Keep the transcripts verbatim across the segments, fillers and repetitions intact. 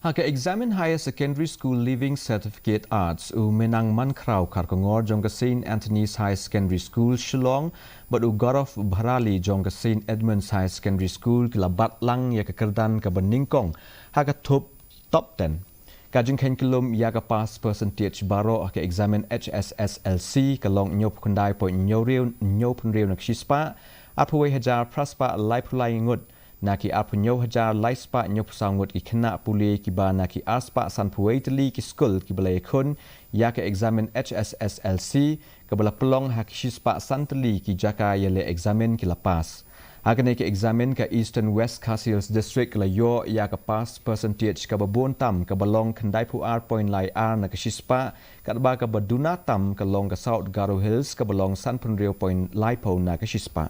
Ha ka Examine Higher Secondary School Leaving Certificate Arts, u Menang Mankhraw Kharkongor jong ka Saint Anthony's Higher Secondary School Shillong bad u Gaurav Bharali jong ka Saint Edmund's Higher Secondary School ki la bat lang ïa ka kyrdan kaba nyngkong ha ka thup top ten. Ka jingkheiñ kyllum ïa ka pass percentage baroh ha ka examine H S S L C ka long hynñiewphew khyndai point hynñiew hynñiewphew hynriew na ka shispah, arphew wei hajar phra spah laiphew lai ngut na ki arphew hynñiew hajar lai spah hynñiewphew saw ngut ki khynnah pule kiba na ki ar spah sanphew wei tylli ki skul kiba la ïakhun ïa ka examine H S S L C kaba la pynlong ha ki shispah san tylli ki jaka ïaleh examine ki la pass. Ha kane ka examine ka Eastern West Khasi Hills District ka la ïoh ïa ka pass percentage kaba bun tam kaba long khyndaiphew ar point lai ar na ka shispah, katba kaba duna tam ka long ka South Garo Hills kaba long sanphew hynriew point laiphew na ka shispah.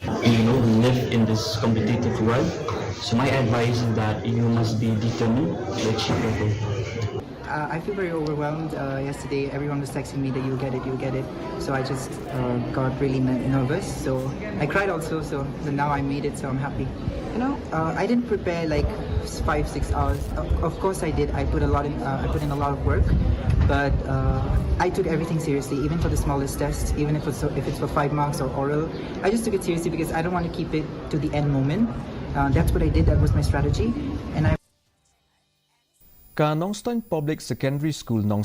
You know, we live in this competitive world. So my advice is that you must be determined to achieve your goal. Uh, I feel very overwhelmed. Uh, yesterday, everyone was texting me that you'll get it, you'll get it. So I just uh, got really ner- nervous. So I cried also. So but now I made it. So I'm happy. You know, uh, I didn't prepare like five, six hours. Of, of course, I did. I put a lot in. Uh, I put in a lot of work, but uh, I took everything seriously, even for the smallest test, even if it's if it's for five marks or oral. I just took it seriously because I don't want to keep it to the end moment. Uh, that's what I did. That was my strategy, and I. Ka Nongstoiñ Public Secondary School Nong